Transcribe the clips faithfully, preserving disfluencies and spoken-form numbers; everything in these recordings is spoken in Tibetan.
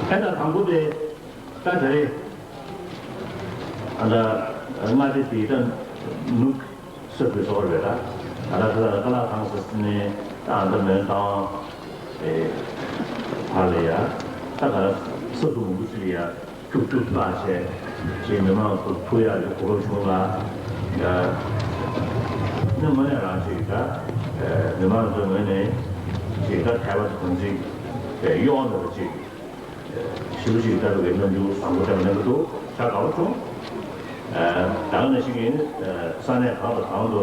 ཨེ་ད་དང་པོ་དེ་ད་དེ་རེད། ཨ་ད་མངའ་སྡེ་དེ་ད་ནུབ་ས་ཁུལ་སོགས་རེད་ད། ཨ་ད་ད་ཀ་ལག་ཐང་ཟེར་ནས་ད་ཨ་ད་མོན་རྟ་དབང་ཨེ་བར་ལ་ཡ་ད་ག་ས་ཁུལ་མང་པོ་ཅིག་ལ་ཡ། ཁྱུག་ཁྱུག་བཏགས་བྱས་ཅིག་མི་མང་ཚོ་ཐུག་ཡག་གི་གོ་སྐབས་བྱུང་ལ། ནི་དངོས་གནས་རང་ཅིག་ད་མི་མང་ཚོའི་ངོས་ནས་ཅིག་ད་ཐའེ་ཝན་གུང་ཚིགས་གཡོག་འདྲ་བ་ཅིག་ཞེ་པོ་ཅིག་ལྟ་བུའི་རྣམ་འགྱུར་བཟང་པོ་ལྟ་བུ་གནང་གི་འདུག་ཤ་དགའ་པོ་བྱུང་། ད་ག་ནང་བཞིན་གྱི་ས་གནས་གང་དང་གང་དུ་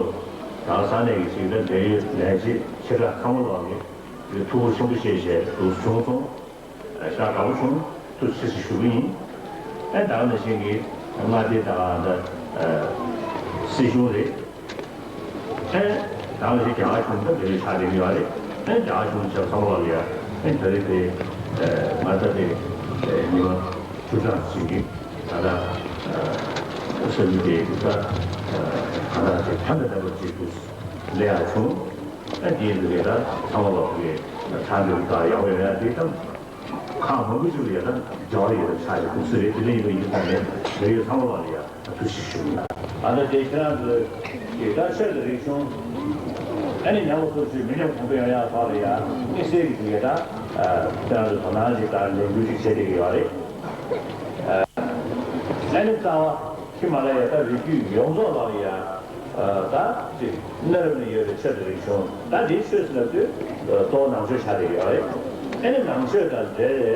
ད་ས་གནས་ཀྱི་ཅིག་ད་འབྲེལ་ཡོད་ལས་བྱེད་ཆེ་ཕྲ་ཚང་མ་ལོག་གི་ཐུགས་ཁུར་ཆེན་པོ་བཞེས་བྱས་འདུག་བྱུང་སོང་། ཤ་དགའ་པོ་བྱུང་། ཐུགས་རྗེ་ཆེ་ཞུ་གི་ཡིན། ཨེ་ད་ག་ནང་བཞིན་གྱི་མངའ་སྡེ་དང་ད་སྲིད་གཞུང་རེད། ཨེ་ད་ག་ནང་བཞིན་རྒྱ་གར་གཞུང་ད་འབྲེལ་ཡོད་ཆགས་བསྡད་ཀྱི་ཡོད་རེད། ཨེ་རྒྱ་གར་གཞུང་ཆ་ཚང་མ་ལ་ཡ་ཨེ་ད་རེས་དེ་ང་ད་དེ་ཉི་མ་བཅུ་གྲངས་ཤིག་གི་ད་ལྟ་ས་གཞི་དེ་ད་ག་ད་དེ་ཐམ་པའི་ལྟ་བུ་ཅིག་ཏུ་སླེབས་ཡག་བྱུང་། ཨེ་དེ་ཡིན་དུས་ད་ཚང་མ་ལ་དེ་ཆགས་འདོད་ད་ཡག་པོ་ཡོད་ཡ་དེ་ད། ཁག་མང་པོ་ཞིག་ལ་ཡ་ད་འབྲེལ་བ་ཡོད་པ་ཆགས་ཀྱི་འདུག་ཟེར་རེད། དེ་འདྲ་ཡིན་པ་ཡིན་དུས་ད་ནས་འབྲེལ་ཡོད་ཚང་མ་ལ་ཡ་ད་ཐུགས་རྗེ་ཆེ་ཞུ། ཨ་ད་དེ་ཁྱེད་རང་ཚོས་ཀྱི་ད་ཆོས་དང་རིག་གཞུང་ཨ་ནི་ཉམས་པ་སོར་ཆུད་མི་ཉམས་གོང་འཕེལ་ཡོང་ཡག་ཐོག་ལ་ཡ་དམིགས་བསལ་གྱི་དེ་ག་ད་ཁྱེད་རང་ཚོས་དོ་སྣང་ཞིག་ད་ལས་འགུལ་ཞིག་བྱེད་བསྡད་ཀྱི་ཡོད་རེད། ཨ་ནི་རྩ་བ་ཧི་མ་ལ་ཡ་ད་རི་རྒྱུད་ཡོངས་རྫོགས་ལ་ཡ། ད་ཅིག་གནའ་རབས་ནས་ཡོད་པའི་ཆོས་དང་རིག་གཞུང་ད་འདིའི་ཆོས་ཟེར་ལབ་དུས་གཙོ་བོ་ནང་ཆོས་ཆགས་བསྡད་ཡོད་རེད། ཨེ་ནི་ནང་ཆོས་དང་འབྲེལ་བའི་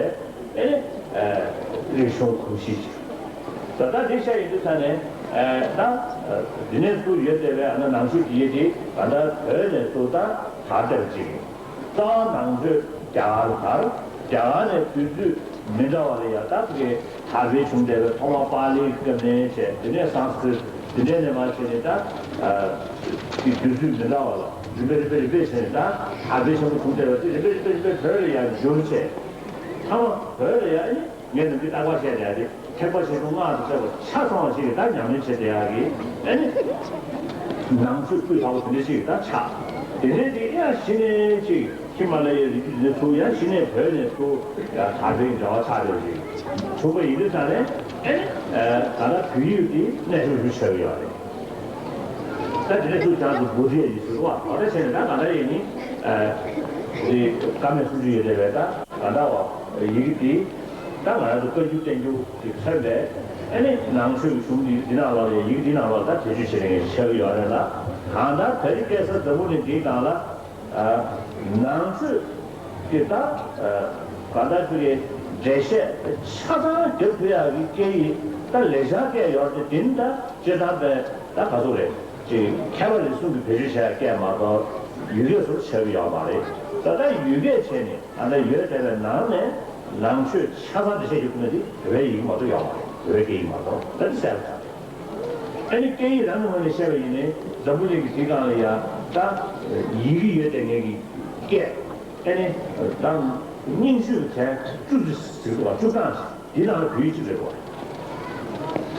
ཨེ་ནི་རིག་གཞུང་གོམས་གཤིས་ཅིག་ད་ལྟ་འདི་བཤད་ཡོང་དུས་ད་ནས་ད་འདི་ནས་ཚུར་ཡོད་བསྡད་པའི་ཨ་ན་ནང་ཆོས་ཀྱི་ཡེ་དེ་ད་ལྟ་བོད་ནས་ཚུར་ད་དར་བསྡད་པ་ཅིག་རྩ་བ་ནང་ཆོས་རྒྱ་གར་དར། རྒྱ་གར་ནས་དུས་ཚོད་མི་འདྲ་བ་ལ་ཡང་ད་དེ་གའི་དར་སྤེལ་བྱུང་བསྡད་པའི་ཐོག་མ་པཱ་ལིའི་སྐབས་ནས་བྱས། དེ་ནས་སཾ་སྐྲྀཏ། དེ་ནས་ནས་མར་བྱས་ནས་ད་དེ་དུས་ཚོད་མི་འདྲ་བ་ལ་རིམ་པས་རིམ་པས་རིམ་པས་བྱས་ནས་ད་དར་སྤེལ་ཆེན་པོ་བྱུང་བསྡད་པ་དེ་རིམ་པས་རིམ་པས་རིམ་པས་བོད་ལ་ཡང་འབྱོར་བྱས། ཐ་མ་བོད་ལ་ཡང་ཨ་ནི་ངས་ནམ་རྒྱུན་རྟག་པར་བཤད་བསྡད་ཡ་དེ་ཐེག་པ་ཆེ་ཆུང་སྔགས་དང་བཅས་པ་ཆ་ཚང་བ་ཞིག་གི་ད་ཉམས་ལེན་བྱེད་བསྡད་ཡ་གི་ཨ་ནི་ནང་ཆོས་སྤུས་དག་པོ་དེ་འདྲ་ཞིག་ད་ཆགས། དེ་ནས་དེ་ཡང་གཞི་ནས་ཅིག་ཧི་མ་ལ་ཡའི་རི་རྒྱུད་ནས་ཚུར་ཡང་གཞི་ནས་བོད་ནས་ཚུར་ཡང་དར་སྤེལ་འབྲེལ་བ་ཆགས་བསྡད་པ་ཞིག་བྱུང་བ་ཡིན་དུས་ཙང་ནས་ཨེ་ནི་ད་ལྟ་བོད་ཡིག་འདི་གནས་ཤུགས་ཞུ་བྱ་གི་ཡོད་རེད། ད་དེ་ནས་ཚུར་ཀྱང་ཚུར་བོད་རིགས་ཡིན་ཟེར་བ་ད་ལྟ་བྱས་ནས་ད་ད་ལྟ་ཡིན་ནི་དེ་བཀའ་མེད་སུམ་ཅུ་ཡོད་བསྡད་པའི་ད་ད་ལྟ་བ་ཡི་གེ་འདི་ད་ང་རང་ཚོ་བཀའ་འགྱུར་བསྟན་འགྱུར་གྱི་མཚོན་པའི་ཨེ་ནི་ནང་ཆོས་ཀྱི་གཞུང་འདི་འདི་ནང་ལོགས་ལ་ཡིག་འདི་ནང་ལོགས་ད་བེད་སྤྱོད་བྱེད་མཁན་ཞིག་ཆགས་ཀྱི་ཡོད་རེད་ལ། གང་ལྟར་བོད་ཀྱི་སྐད་ས་འཛམ་བུ་གླིང་འདིའི་སྒང་ལ་ནང་ཆོས་ཀྱི་ད་གང་ལྟར་ཅིག་གི་འགྲེལ་བཤད་ཆ་ཚང་རྒྱབ་ཐུབ་ཡག་གི་སྐད་ཡིག་ད་ལེགས་ཤོམ་སྐད་ཡོད་རེད་དེ། དེ་ནི་ད་སྤྱིར་བཏང་པའི་ད་ག་ཚོད་རེད་ཅིག་མཁས་པ་རེ་ཟུང་གིས་བེད་སྤྱོད་བྱས་ཡག་སྐད་མ་གཏོགས་ཡུལ་སྐད་སོགས་ཆགས་ཀྱི་ཡོད་མ་རེད། ད་ལྟ་ཡུལ་སྐད་བྱས་ནས། ཨ་ནི་ཡོད་བསྡད་པའི་ནང་ནས་ནང་ཆོས་ཆ་ཚང་འགྲེལ་བཤད་རྒྱག་ཐུབ་ན་དེ་བོད་པའི་ཡི་གེ་མ་གཏོགས་ཡོད་མ་རེད། བོད་པའི་སྐད་ཡིག་མ་གཏོགས་ད་དེ་གསལ་པོ་ཆགས་རེད། ཨ་ནི་སྐད་ཡིག་རང་གི་ངོས་ནས་བཤད་པ་ཡིན་ནའི་འཛམ་བུ་གླིང་གི་དེའི་སྒང་ལ་ཡང་ད་ཡི་གེ་ཡོད་བསྡད་མཁན་གྱི་སྐད་ཨ་ནི་ད་རྙིང་ཤོས་ཀྱི་གྲས་བཅུ་ཙམ་ཟེར་གྱི་འདུག་བ། བཅུ་གྲངས་ཤིག་དེའི་ནང་ལ་བོད་ཡིག་གཅིག་རེད་བ། བྱས་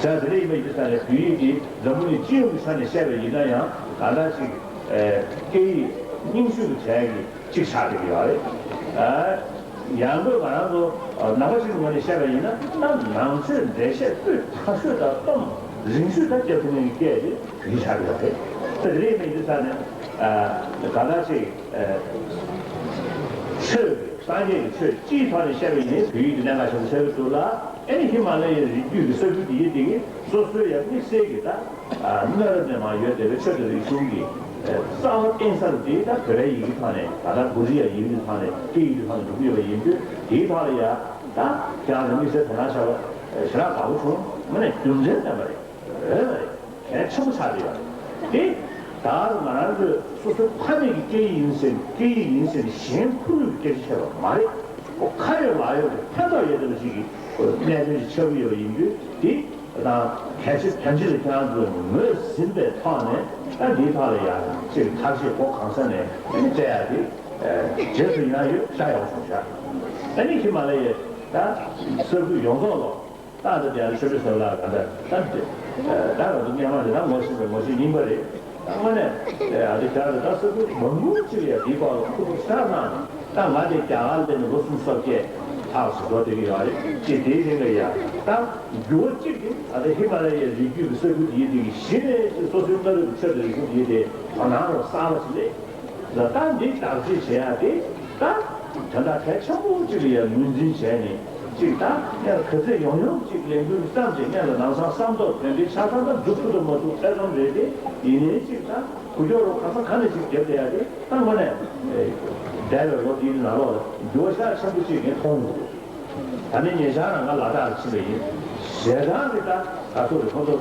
ཙང་དེ་འདྲ་ཡིན་པ་ཡིན་དུས་ཙང་ནས་བོད་ཡིག་འདི་འཛམ་བུ་གླིང་སྤྱི་ཡོངས་ཀྱི་ཆ་ནས་བཤད་པ་ཡིན་ན་ཡང་གང་ལྟར་ཅིག་ཨེ་སྐད་ཡིག་རྙིང་ཤོས་ཀྱི་གྲས་ཀྱི་གཅིག་ཆགས་བསྡད་ཀྱི་ཡོད་རེད། ཨ་ཡང་སྒོས་ང་རང་ཚོ་ནང་པ་ཞིག་གི་ངོས་ནས་བཤད་པ་ཡིན་ན་ད་ནང་ཆོས་འགྲེལ་བཤད་སྤུས་དག་ཤོས་དང་སྟོབས་རིང་ཤོས་དང་རྒྱབ་ཐུབ་མཁན་གྱི་སྐད་དེ་བོད་ཡིག་ཆགས་ཀྱི་ཡོད་རེད། ད་དེ་འདྲ་ཡིན་པ་ཡིན་དུས་ཙང་ནས་ཨ་གང་ལྟར་ཅིག་ཆོས་སངས་རྒྱས་ཀྱི་ཆོས་སྤྱིའི་ཐོག་ནས་བཤད་པ་ཡིན་ན་བོད་ཡིག་འདི་གནད་འགག་ཆེན་པོ་ཆགས་ཀྱི་འདུག་ལ། ཨེ་ནི་ཧི་མ་ལ་ཡའི་རི་རྒྱུད་ཀྱི་ས་ཁུལ་འདི་ཡི་སྟེང་གི་སོ་སོའི་ཡང་དམིགས་བསལ་གྱི་ད་གནའ་རབས་ནས་མར་ཡོད་བསྡད་པའི་ཆོས་དང་རིག་གཞུང་གི་རྩ་བ་བརྟེན་ས་རུ་དེ་ད་བོད་པའི་ཡི་གེ་ཐོག་ནས་ད་ལྟ་གུ་རུ་ཡ་ཡི་གེ་ཐོག་ནས་སྐད་ཡིག་གི་ཐོག་ནས་འགྲོ་གི་ཡོད་པ་ཡིན་དུས་དེའི་ཐོག་ལ་ཡ་ད་ཁྱེད་རང་ཚོ་དམིགས་བསལ་དོ་སྣང་བྱ་བ་ཞེ་དྲག་དགའ་པོ་བྱུང་། དངོས་གནས་རྒྱུ་མཚན་ལྡན་པ་རེད། འོས་པ་རེད། གལ་ཆེན་པོ་ཆགས་བསྡད་ཡོད་རེད། དེ་ད་ང་རང་ཚོས་སོ་སོའི་ཕ་མེས་ཀྱི་སྐད་ཡིག་ཡིན་ཟེར་ནས་སྐད་ཡིག་ཡིན་ཟེར་ནས་གཞན་ཕུ་རུ་གི་སྐད་ཆ་བཤད་པ་མ་རེད། ཁོ་ཁ་ཡོད་ལག་ཡོད་ཀྱི་ཕན་ཐོགས་ཡོད་བསྡད་པ་ཞིག་གི་གནད་དོན་ཞིག་ཆགས་ཀྱི་ཡོད་པ་ཡིན་དུས་དེ་དང་གལ་ཆེ་དོན་ཆེ་ལ་ཁྱེད་རང་ཚོས་ངོས་ཟིན་པའི་ཐོག་ནས་ད་འདིའི་ཐོག་ལ་ཡང་ཅིག་ཐབས་ཤེས་སྒོ་གང་ས་ནས་ཨ་ནི་སྤྲད་ཡ་དེ་རྗེས་སུ་ཡི་རང་ཡོད་ཤག་ཡོང་བྱུང་ཤག་ཨ་ནི་ཧི་མ་ལ་ཡའི་ད་ས་ཁུལ་ཡོངས་རྫོགས་ལ། ད་ལྟ་དེ་ཡང་ཆོས་འཕེལ་ཟེར་བ་ལ་ག་འདྲ་ད་དེ་ད་ང་ཚོ་སྔོན་མ་དེ་ད་ངོ་ཤེས་པའི་ངོ་ཤེས་ཡིན་པ་རེད། ད་དངོས་གནས་ཨ་དེ་རྒྱ་རེད། ད་ས་ཁུལ་མང་པོ་ཅིག་ལ་ཡ་དེའི་སྐོར་ལ་ཁུ་ཐུག་ཤ་ཚང་ད་ང་དེ་རྒྱ་གར་སླེབས་ནས་ལོ་སུམ་ཅུ་སོ་བརྒྱད་ ཐག་སུ་འགྲོ་བསྡད་ཀྱི་ཡོད་རེད། ཅེས་དེའི་རིང་ལ་ཡང་ད་འགྱུར་བ་གཅིག་གིས་ད་ལྟ་ཧི་མ་ལ་ཡའི་རི་རྒྱུད་ཀྱི་ས་ཁུལ་དེའི་སྟེང་གཞི་ནས་སོ་སོའི་ཀ་ཐོལ་གྱི་ཆོས་དང་རིག་གཞུང་དེའི་སྟེང་དོ་སྣང་རོགས་གསར་པ་ཞིག་སླེབས། ད་ལྟ་འདི་བདག་གཅེས་བྱེད་ཡ་དེ་ད་དོན་དག་གལ་ཆེན་པོ་གཅིག་ལ་ཡང་ངོས་འཛིན་བྱས་ནས་གཅིག་ད་སྔོན་ལ་ག་ཚོད་ཡོང་ཡོང་གཅིག་ལས་འགུལ་བརྩམས་བྱས་སྔོན་ལ་ལམ་སང་བསམ་ཐོག་དོན་འགྲིག་ཆ་ཚང་ད་འཛུགས་ཐུབ་ཐུབ་མ་ཐུབ་དཔེ་ཙམ་རེད་དེ། ཡིན་ནའི་གཅིག་ད་འགུལ་སྐྱོད་རོགས་ག་ས་ག་ནས་གཅིག་རྒྱབ་བསྡད་ཡ་དེ་ད་དངོས་གནས་འདས་པའི་ལོ་འདིའི་ནང་ལོགས་ལ་འགྱུར་བ་ཤུགས་ཆེན་པོ་གཅིག་ངས་མཐོང་འདུག་ད་ནི་ཉེ་ཆར་རང་ང་ལ་དྭགས་ལ་ཕྱིན་པ་ཡིན། ཞལ་ཐང་གི་ད་ག་ཚོད་རེད། ཁོང་ཚོ་དོ་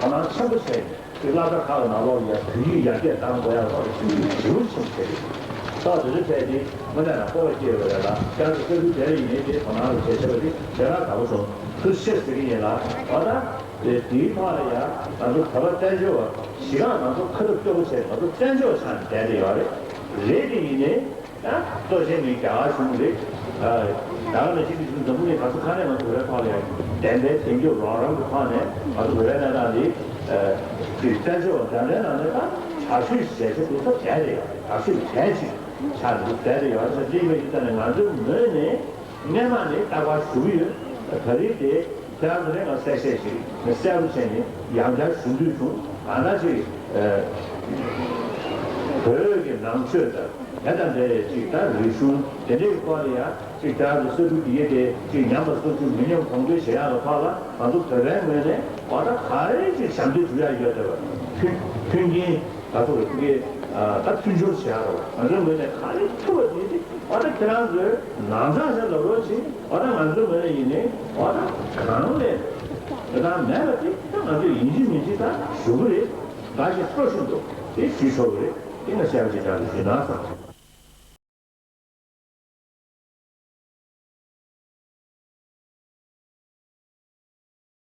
སྣང་ཆེན་པོ་བྱས་ནས་ཅིག་སློབ་གྲྭ་ཁག་གི་ནང་ལོགས་ལ་ཡང་བོད་ཡིག་ཡར་རྒྱས་བཏང་དགོས་ཡ་ལ་ཅིག་ཞེ་པོ་ཆེན་པོ་བྱས་རེད། ད་དེ་ཚོ་བྱས་ཏེ་དངོས་གནས་ལ་སྤོབས་པ་སྐྱེ་བ་རེད་ལ། བསྐྱར་དུ་ས་ཁུལ་དེ་ལ་ཡིན་ནའི་དེ་དོ་སྣང་རུ་བྱས་བྱས་པ་དེ་ཞེ་དྲག་དགའ་པོ་བྱུང་། ཐུགས་རྗེ་ཆེ་ཟེར་གྱི་ཡིན་ལ། འོ་ད་དེའི་ཐོག་ལ་ཡང་ང་ཚོ་བོད་པ་བཙན་བྱོལ་བ་གཞི་གང་ང་ཚོ་ཁ་ཐུབ་སྐྱོ་པོ་བྱས་ང་ཚོ་བཙན་བྱོལ་ཆགས་ནས་བསྡད་དེ་ཡོད་རེད། རེད་དེ་ཡིན་ནའི། ཡང་གཙོ་ཆེན་ནི་རྒྱ་གར་གཞུང་རེད། ད་ག་ནང་བཞིན་དེ་བཞིན་འཛམ་བུ་གླིང་ག་ས་ག་ནས་ང་ཚོ་བོད་པའི་ཐོག་ལ་ཡང་བདེན་པའི་དེང་རྒྱུ་རོགས་རམ་གྱི་ཐོག་ནས་ང་ཚོ་བོད་པའི་གནས་སྟངས་འདི་ཅིག་བཙན་བྱོལ་བ་འདྲ་འདྲའི་ནང་ནས་ད་དྲག་ཤོས་ཤིག་བྱས་ཆེད་དུ་ཐབས་བྱས་རེད། དྲག་ཤོས་གལ་ཆེ་ཆགས་འདུག་བསྡད་དེ་ཡོད་ས་འདི་བས་ཀྱི་ཐད་ནས་ང་ཚོའི་ངོས་ནས་སྔོན་མ་ནས་རྟག་པར་ཞུ་གི་ཡོད། ད་རེས་དེ་ཁྱེད་རང་ཚོ་ནས་ང་གསལ་བཤད་ཞིག་ནས་གསལ་པོ་བྱས་ནས་ཡང་བསྐྱར་ཞུ་འདོད་བྱུང་། ཨ་ན་ཅིག་བོད་ཀྱི་ནང་ཆོས་དང་། དེ་དང་འབྲེལ་བའི་ཅིག་ད་རིག་གཞུང་དེ་འདྲའི་སྐོར་ལ་ཡང་ཅིག་དེ་ཚོ་ས་ཁུལ་དེ་གའི་དེ་ཅིག་ཉམས་པ་སོར་ཆུད་མི་ཉམས་གོང་འཕེལ་བྱེད་ཡག་ལ་ཕར་ལ་ང་ཚོ་བོད་པའི་ངོས་ནས་འོ་ད་ག་རེ་ཅིག་ཞབས་འདེགས་ཞུ་ཡག་ཡོད་བསྡད་པ། མཐུན་མཐུན་རྐྱེན་ད་ཚོ་གི་ཕ་གི་ད་མཐུན་སྦྱོར་བྱེད་ཡག་རེད་བ། ང་ཚོའི་ངོས་ནས་ག་རེ་ཐུབ་པ་དེ་ཅིག་འོ་ད་ཁྱེད་རང་ཚོས་ནང་ཚང་ཞིག་ལབ་རོགས་བྱེད། འོ་ད་ང་ཚོའི་ངོས་ནས་ཡིན་ནའི་འོ་ད་གང་ལས་དེ་དང་མེད་པ་དེ་ད་ང་ཚོས་ཡིན་གཅིག་མིན་གཅིག་ད་ཞུ་གི་རེད། འགའ་ཞིག་སྤྲོ་བཞིན་དུ་དེ་ཞུས་ཆོག་གི་རེད། དེ་ང་བཤད་པ་ཅིག་ཀྱང་ཞུས་ན་བསམ།